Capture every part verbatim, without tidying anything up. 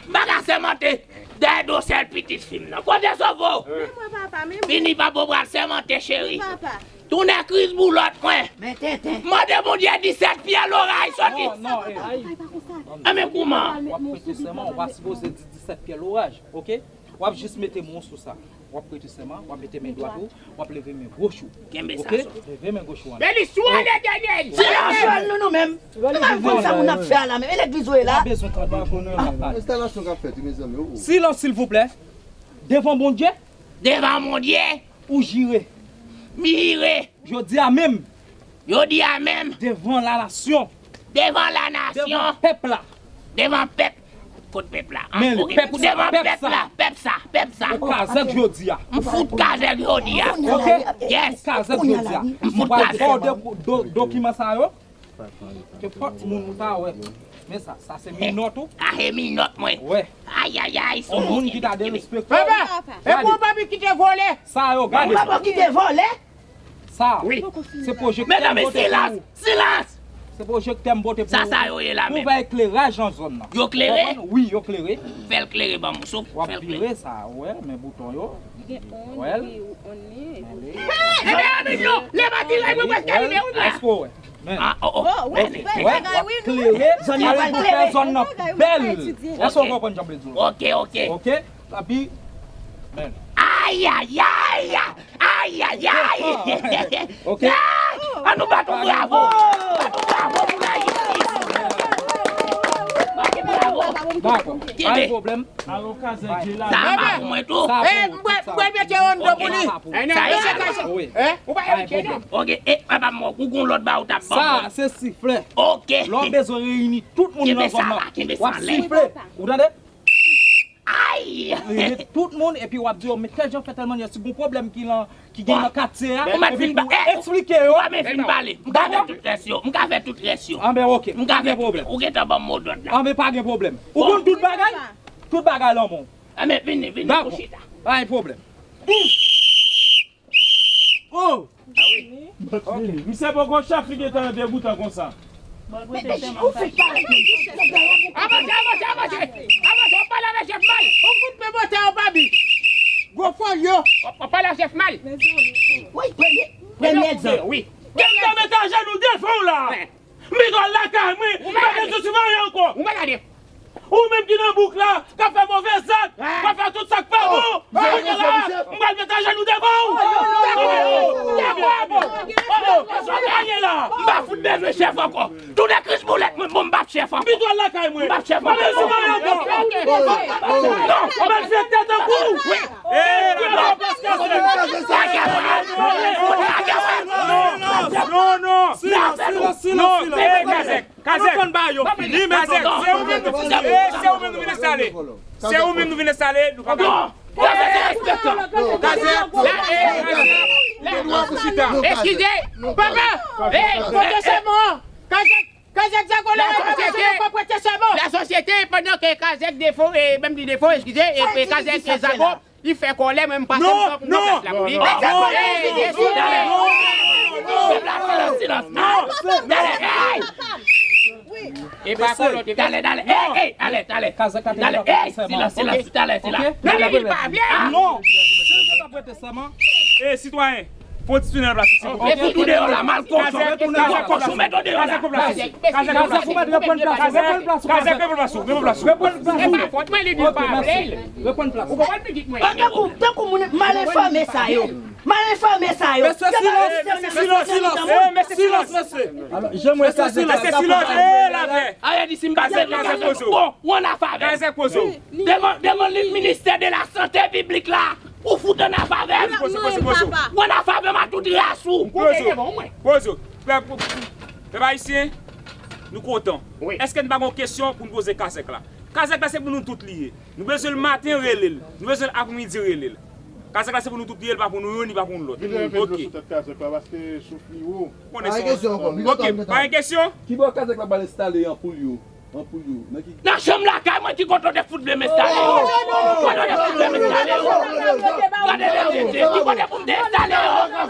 M pa ka sèmante dèyè do sèl pitit fi m nan. Kote Sovo? Men mwen papa, men mwen. Vini papa, w pral sèmante, cheri. Papa. Tounen kriz boulòt mwen. Men tenten. Mande Bondye disèt pyè loraj soti. Non, non, eh. Ay, pa konsa. Ah, men kouman? W ap prete sèman, w pa sipoze di disèt pyè loraj, oke? W ap jis mete men w sou sa. W ap prete sèman, w ap mete men dwat ou, w ap leve men goch ou. Kenbe sa, oke? Leve men goch ou an. Bèl istwa, Letènèl! Silans! Nou, nou menm. Nou pa konn sa moun ap fè a la menm. E legliz ou ye la? Pa bezwen tande moun ap pale. Enstalasyon k ap fèt, wi, mezanmi, oh, oh. Silans, silvouplè. Devan Bondye. Devan Bondye. Ou jire. M jire. Jodi a menm. Jodi a menm. Devan la nasyon. Devan la nasyon. Devan pèp la. Devan pèp. Kot pèp la? Men li, pèp sa, devan pèp sa, pèp sa, pèp sa. Ou kazèk jodi a. M fout kazèk jodi a. Oke? Yes. Ou kazèk jodi a. M fout kazèk. Mwen ba w do-, do-, dokiman sa yo. Kenpòt moun ou ta wè. Men sa, sa se minòt ou. Sa se minòt mwen. Wè. Ayayay, yon moun ki ta derespekte w. Papa, e pou w pa kite vòlè. Sa yo, gade. Ou pa kite vòlè? Sa, wi, se pwojektè m pote pou ou. Medam, silans! Silans! Se pwojektè m pote pou ou. Sa, sa yo ye la menm? Pou fè ekleraj nan zòn nan. Yo klere? Konprann? Wi, yo klere. Fè l klere ban m, sou, fè l klere. W ap vire sa, ou wè, men bouton yo. Gen on, wi, on, wi. Ebyen, ann yo, lè m ap vire, mwen prèske rive, wi, mwen. Èske w wè? Men. Ah, oh, oh. Oh, wi, men bagay, wi, nou. Klere, klere pou fè zòn nan bèl. Èske w konprann jan m vle di w? Ok, ok. Ok? Epi, men. Ayayay! Ayayay! Ok. Ah! Ann nou bat yon bravo! Bat yon bravo pou Ayiti! Bat yon bravo! Dakò. Pa gen pwoblèm. Alo, kazèk, jela. Sa pa pou mwen tou. Sa pou ou, tout sa. Eh, m pral, m pral mete yon do pou li. Sa e sa. Wi. Eh? Ou pa gen pwoblèm. Ok, e, papa m, ou gon lòt ba ou t ap ban mwen. Sa, se siflè. Ok. Lè w bezwen reyini tout moun nan zòn nan, w ap sifle. Ou tande? Ay! Rele tout moun epi w ap di yo, men tèl jan fè tèl mannyè, si gon pwoblèm ki lan, ki gen nan katye a, epi pou eksplike yo. Ou pa men fin pale. M ka fè tout rès yo. M ka fè tout rès yo. Anben, ok. M ka fè tout. Ou gentan ban m modòd la. Anben, pa gen pwoblèm. Ou konn tout bagay? Tout bagay lan men w. Anben, vini, vini pou chita. Pa gen pwoblèm. Oh! Ah wi. Ok. Misye poko chaf li gentan degoutan konsa. Avanse, avanse, avanse! Avanse, w ap pale avèk chèf mal! Ou fout men bòtè an papi! Gwo fòlyo! W ap pale ak chèf mal! Wi, premye, premye egzanp. Wi. Kèm nan mete ajenou devan w la! Mito lakay mwen, m pa bezwen sou mari ankò. Ou pa gade. Ou menm ki nan bouk la, k ap fè move zak, k ap fè tout sa k pa bon. Kounye la, m pral met ajenou devan w. Gade la. M pa fout bezwen chèf ankò. Tounen kris boulèt mwen, bon, m p ap chèf ankò. Mito lakay mwen. M p ap chèf ankò. M pa bezwen sou mari ankò. Non, m ap fè tèt an kou. Wi. Eh, la plas kazèk. Non, non, non. Silans, silans, silans, silans. Eh, kazèk, kazèk. Kazèk, se ou menm nou vin enstale. Se ou menm nou vin enstale, nou pa ka. Kazèk, la, eh, la, eh, la. Eskize, papa. Eh, kote sèman? Kazèk, kazèk Zago la, papa, se nou pa prete sèman. La sosyete, pandan ke kazèk Defo, eh, menm di Defo, eskize, e kazèk Zago, li fè kòlè, mwen m pase m pran plas la pou li. Non, non, non, non, non, non, non. Dale, hey! E pa kòlè, dale, dale, hey, hey, dale, dale. Dale, hey, silans, silans, dale, silans. Dale, li pa vle. Non. Si w te prete sèman. E sitwayen, fò w ti tounen nan plas ou, silvouplè. E fouti w deyò la, malkòchon. Kazèk, kazèk, kòchon, mete w deyò la. Kazèk, reprann plas ou. Kazèk, reprann plas ou. Reprann plas ou. Kazèk, reprann plas ou. Reprann plas ou. Reprann plas ou. E pa fòt mwen, li di l pa vle l. Reprann plas ou. Ou konprann pitit mwen? Tankou, tankou moun mal enfòme sa yo. Mal enfòme sa yo. Mesye, silans, silans, silans, silans, mesye. Alò, jan mwen ka di, mesye, silans, eh, lapè. Ayè di si m pa se kazèk pozo. Bon, ou ann afè avè m. Kazèk pozo. Devan, devan li ministè de la sante piblik la, ou fout ann afè avè m. Pozo, pozo, pozo. Ou ann afè avè m a tout ras ou. Pozo. Pozo. Pèp, pèp ayisyen, nou kontan. Wi. Èske n pa gon kesyon pou n poze kazèk la? Kazèk la se pou nou tout li ye. Nou bezwen l maten, rele l. Nou bezwen l apremidi, rele l. Kazèk la se pou nou tout li ye, li pa pou nou youn, li pa pou nou lòt. Vin reve dlo sou tèt kazèk la, paske souf li wo. Konnen sa. Ok, pa gen kesyon? Ki bò kazèk la pral enstale anpoul yo? Anpoul yo. Nan ki? Nan chanm lakay mwen ki kote w te fout vle m enstale yo. Kote w te fout vle m enstale yo. Gade lè tete, ki kote pou m te enstale yo?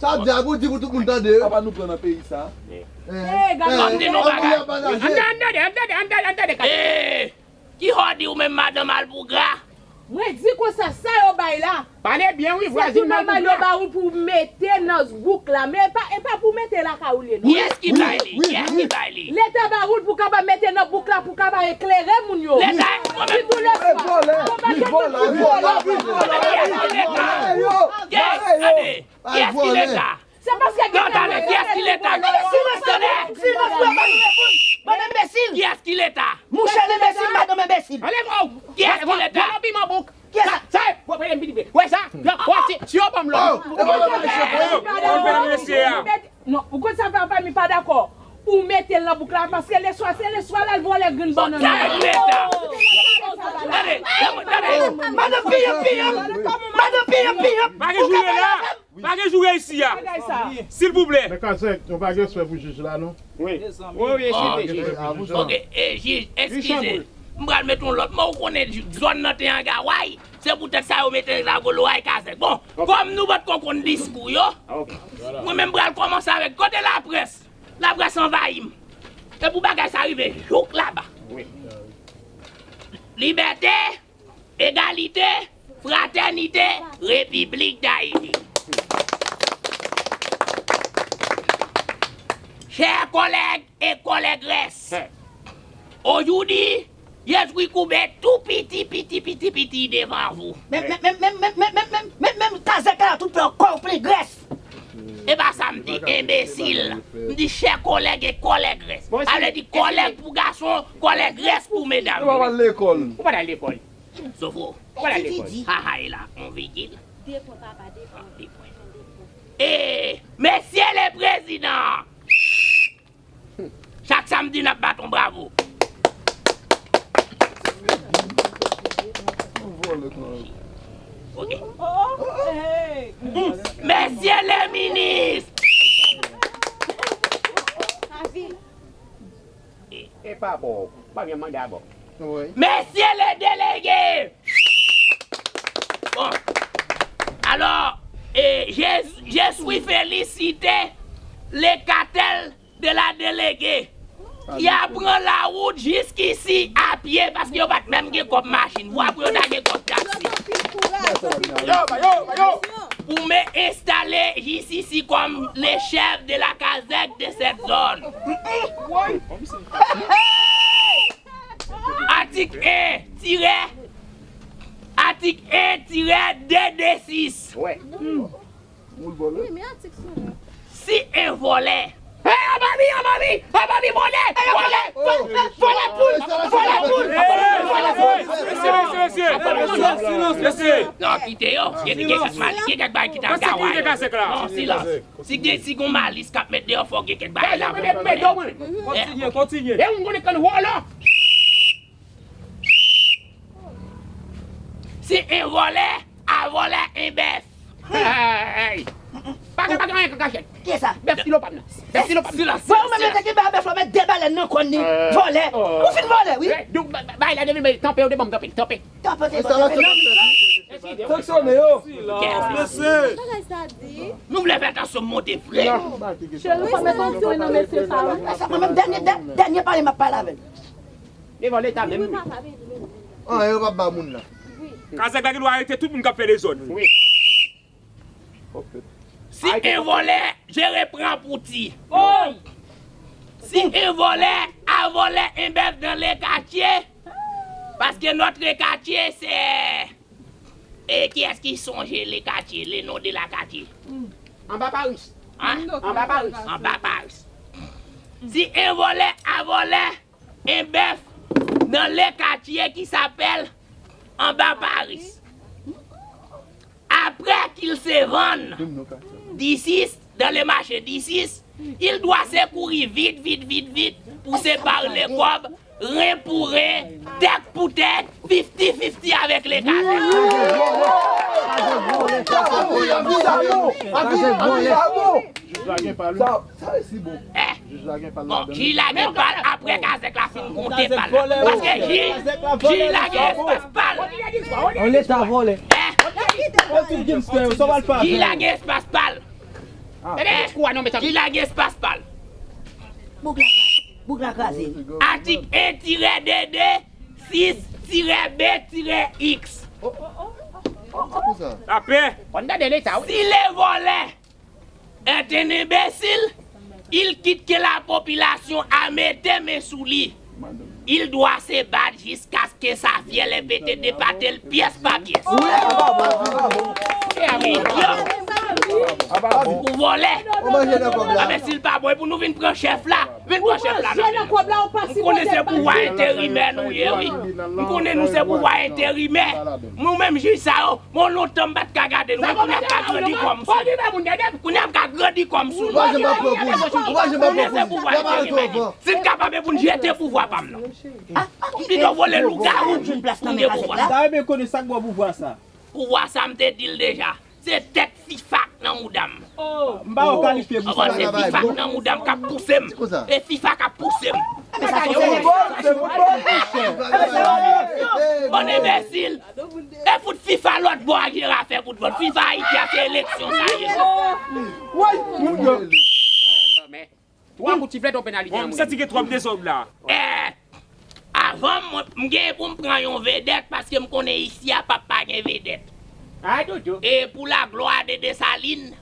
Sa w ap di a pou w di pou tout moun tande. Papa nou pran nan peyi sa. Eh, gade. An tande non bagay. An tande, an tande, an tande, an tande, an tande. Eh, ki hòdi ou menm madanm al pou gra? Mwen di konsa, sa yo bay la. Pale byen wi, vwazin mal pou gra. Se tou nòmal yo ba ou pou mete nan bouk la, men e pa, e pa pou mete lakay ou li ye non. Kiyès ki bay li? Kiyès ki bay li? Leta ba ou l pou kapab mete nan bouk la pou kapab eklere moun yo. Leta, sitou leswa. Yo pa gen tout moun yo. Kiyès ki leta? Kiyès ki leta? Se paske gen... Non, tande, kiyès ki leta? Silans, tande. Silans, silans, silans. Bann enbesil. Kiyès ki leta? Mouche enbesil, madanm enbesil. Anlè, oh, kiyès ki leta? Piman bouk. Kiyès sa? Sa, sa, wè sa? Wè si, si yo ban m lòd. Oh, e pa lòd mesye a. Non, ou konn sa fè fami pa dakò. Ou mete l nan bouk la, paske leswa, se leswa l al vòlè grenn bannann. Sa e leta. Tande, tande. Madanm piyanp, piyanp. Madanm piyanp, piyanp. Pa gen joure la. Pa gen joure isi a. Silvouplè. Men Kazèk, nou pa gen respè pou jij la, non? Wi. Wi, wi, eskize, jij. Ok, e, jij, eskize. M pral mete yon lòt. Mwen, ou konnen zòn nan te an gaway. Se poutèt sa yo mete Zagoloray Kazèk. Bon, kòm nou potko konn diskou yo, mwen menm pral kòmanse avèk kote laprès. Laprès anvayi m. E pou bagay sa rive jouk laba. Libète, egalite, fratènite, Repiblik Dayiti. Chè kòlèg e kòlègrès, ojoudi, Jezikri koube tou piti, piti, piti, piti devan vou. Men, men, men, men, men, men, men, men, men, men, Kazèk la, tout pè kò w plen grès. E pa sa m di, enbesil. M di chè kòlèg e kòlègrès. Sa vle di kòlèg pou gason, kòlègrès pou medam. Ou pa al lekòl. Ou pa al lekòl. Sofo. Ou pa al lekòl. Ha ha, e la, on vigil. De pwen, papa, de pwen. De pwen. E, mesye le prezidan, chak samdi n ap bat on bravo. Ok. Mesye le minis. E pa bon. Premye manda bon. Mesye le delege. Bon. Alò, e, je, je suis félicité le cartel de la déléguée ki a pran lawout jiskisi a pye, paske yo pa t menm gen kòb machin. Vwa pou yo ta gen kòb taksi. Pou men enstale jisisi kòm le chèf de la kazèk de sèt zòn. Atik en tirè, atik en tirè de de sis. Si en vòlè. Hey, anba mi, anba mi, anba mi, vòlè, vòlè, vòlè poul, vòlè poul, vòlè poul. Mesye, mesye, mesye. Non, kite yo. Gen, gen kèk mal, gen kèk bagay ki ta gaway. Non, silans. Si gen, si gon malis k ap met deyò, fò gen kèk bagay la. Kontinye, kontinye. E ou konnen kan vòlè. Si en vòlè, a vòlè en bèf. Hey! Pa gen, pa gen anyen k ap kachèt. Kiyès sa? Bèf silo pa m nan. Bèf silo pa m nan. Bon, ou menm yo te gen ba bèf la, ou met de balèn nan kòn li. Vòlè. Ou fin vòlè, wi. Bay la depi, bay, tanpe, yo te ban m tanpe, tanpe. Tanpe, tanpe. Sanksyone yo. Mesye. Nou vle fè tansyon monte vre. Cheri, pa met yon fren nan mesye sa yo. Sa mwen menm dènye, dè-, dènye pale m ap pale avè l. Devan leta menm wi. An, yo p ap ba moun nan. Kazèk la gen dwa arete tout moun k ap fè dezòd. Wi. Si un voleur, je reprends pour ti. Si un voleur a volé un bœuf dans le quartier, parce que notre quartier, c'est. Et qui est-ce qui songe le quartier, le nom de la quartier? Anba Paris. Hein? Anba Paris. Anba Paris. Si un voleur a volé un bœuf dans le quartier qui s'appelle Anba Paris, après qu'il se vende d'ici, dans le marché d'ici, il doit se courir vite, vite, vite, vite pour séparer le cob, rein pour rein, tête pour tête, fifty fifty avec le kazèk. Jij la gen pa l wi. Jij la gen pa l ladan. Jij la gen pa l apre kazèk la fin konte pa l la. Paske jij, jij la gen espas pa l. An leta vòlè. Jij la gen espas pa l. Jij la gen espas pa l. Boug la kraze. Atik un tirè de de, sis tirè B tirè X. Lapè. Si le voleur est un imbécile, il quitte que la population a mete men sou li. Il doit se battre jusqu'à ce que sa fyèl e pete depate l pyès pa pyès. Idyo. Pou vòlè. Anben si l pa bon, e pou nou vin pran chèf la. Vin pran chèf la nan men nou. M konnen se pouvwa enterimè nou ye, wi. M konnen nou se pouvwa enterimè. Nou menm jij sa yo, bon, lontan m pa t ka gade nou, men kounye a m ka grandi kò m sou nou. Kounye a m ka grandi kò m sou nou. Konnen se pouvwa enterimè. Si n kapab, e pou n jete pouvwa pa m nan. M pito vole lougawou pou n gen pouvwa. Sa e byen konnen sa k ba w pouvwa sa. Pouvwa sa m te di l deja. Se tèt fifa k nan mouda m. M pa wè w kalifye pou sa. Se fifa k nan mouda m k ap pouse m. E fifa k ap pouse m. Bann enbesil. E fout fifa lòt bò a jere afè foutbòl. Fifa Ayiti a se eleksyon sa ye. Twa kout siflèt yon penalite. Bon, m santi gen twòp dezòd la. Eh, avan m, m gen pou m pran yon vedèt paske m konnen isi a p ap pa gen vedèt. E pou la glwa de Desalin,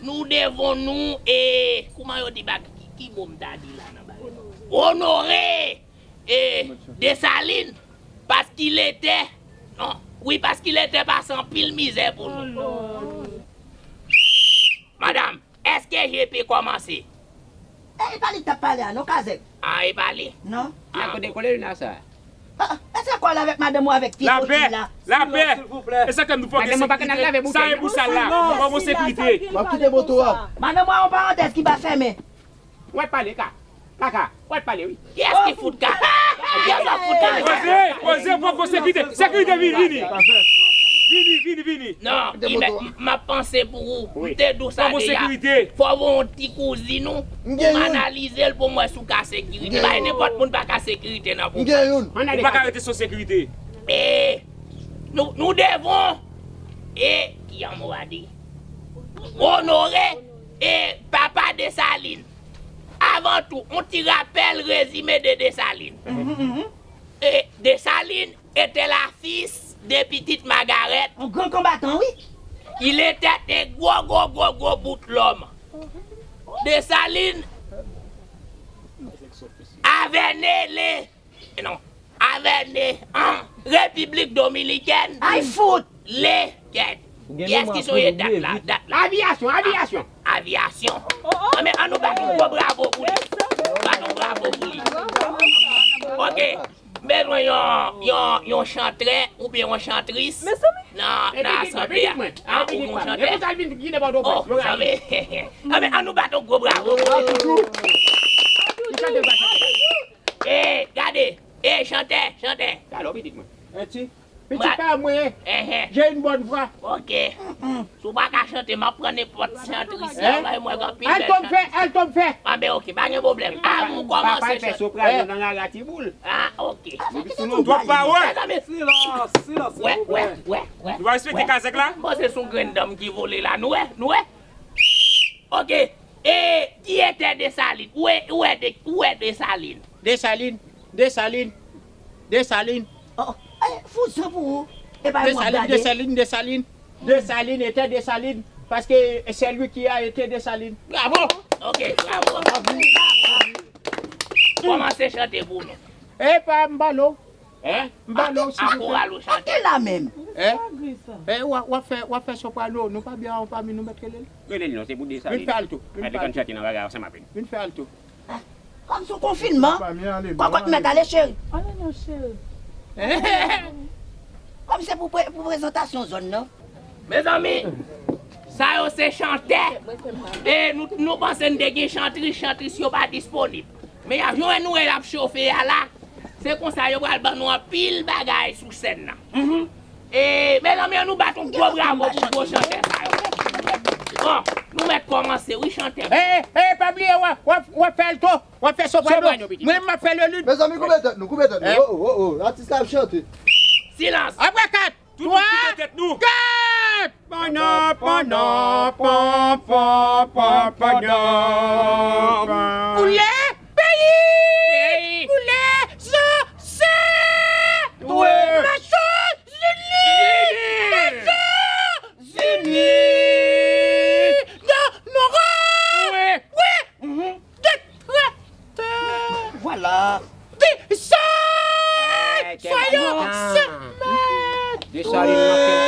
nous devons nous, e, kouman yo di bak, ki, ki mo m ta di la nan bagay la? Onore, e, Desalin, paske il était, non, wi, paske il était pase anpil mizè pou nou. Madam, èske je peux commencer? E, e pa li k t ap pale a, non, Kazèk? A, e pa li? Non. A, kote kole li nan sa? A, e sa kole avèk madanm ou avèk ti koki la? Lapè! Silans, silvouplè. E sa k fè m di w fò gen sekirite. Sa e pou sa l la. Fò gen sekirite. M ap kite moto a. Madanm ou a yon parantèz ki pa fèmen. Ou ap pale, ka. Kaka, ou ap pale, wi. Kiyès ki fout ka? Kiyès ap fout ka? Poze, poze, fò gen sekirite. Sekirite, vini, vini. Vini, vini, vini. Non, m ap panse pou ou. M te di w sa deja. Fò gen sekirite. Fò gen yon ti kouzin ou pou m analize l pou m wè si w ka sekirite. Pa gen nenpòt moun pa ka sekirite nan pou ou. Ou pa ka rete san sekirite. E nou, nous devons, e, ki yon mo a di? Onore, e, papa Desalin. Avan tou, yon ti rapèl rezime de Desalin. E, Desalin était le fils de Petite Margaret. Un grand combattant, wi. Il était un gwo, gwo, gwo, gwo bout lòm. Desalin avait né le, non, avait né en République Dominicaine. Ay fout! Le, kèt. Kiyès ki sonje dat la? Dat la. Aviyasyon, aviyasyon. Aviyasyon. Anben, ann nou bat yon gwo bravo pou li. Bat yon bravo pou li. Ok. M bezwen yon, yon, yon chantè oubyen yon chantris nan, nan asanble a. A, ou yon chantè? Oh, anben, ann nou bat yon gwo bravo pou li. E, gade. E, chantè, chantè. Talò pitit mwen. Pitit pa mwen. J'ai une bonne voix. Ok. Si w pa ka chante, m ap pran nenpòt chantris la, bay mwen anpil bèl chantris. Alto m fè, alto m fè. Anben, ok, pa gen pwoblèm. Avan w kòmanse chante. Papa l fè soprano nan rara ti boul. A, ok. Twòp pawòl. Silans, silans, silvouplè. Wè, wè, wè. Nou pa respekte kazèk la? M panse se yon grenn danm ki vole la. Nou wè, nou wè. Ok. E, qui était Desalin? Ou wè, ou wè de, ou wè Desalin? Desalin, Desalin, Desalin. Oh, eh, fou san pou ou. E pa yon Desalin, Desalin, Desalin. Desalin, était Desalin. Paske c'est lui qui a été Dessalines. Bravo! Ok, bravo. Kòmanse chante pou nou. Epa, m ba lo. Hein? M ba lo, si A koral ou chante. Kote la menm? Hein? Eh, w ap, w ap fè, w ap fè soprano. Nou pa byen anwo pami nou mèt rele l. Rele l non, se pou Dessalines. Vin fè alto. Vin fè alto. Chante nan bagay ansanm avè nou. Vin fè alto. Kòm sou konfinman, kòkòt mèt ale, cheri. Ale non, cheri. Kòm se pou pre-, pou prezantasyon zòn nan. Mezanmi, sa yo se chantè. E nou, nou panse n te gen chantris, chantris yo pa disponib. Men y ap jwenn nou e l ap chofe a la. Se konsa yo pral ban nou anpil bagay sou sèn nan. Mhm. E, mezanmi, ann nou bat yon gwo bravo pou gwo chantè sa yo. Bon, nou mèt kòmanse, wi, chantè. E, e, e, pa bliye, w ap, w ap, w ap fè alto, w ap fè soprano. Soprano, pitit. Mwen, m ap fè le lut. Mezanmi, koupe tèt nou, koupe tèt nou. Hein? Oh, oh, oh, oh, atis la ap chante. Silans. Apre kat, twa, kat. Tout moun koupe tèt nou. Pandan, pandan, pan, pan, pan, pandan, pan. Pou le peyi, peyi. Pou le zansèt. Wi. Nasyonzini. Nasyonzini. Non, non, wi. Wi. Mhm. Vwala. Di sa! Eh, soyons semaines. Desalin nan fè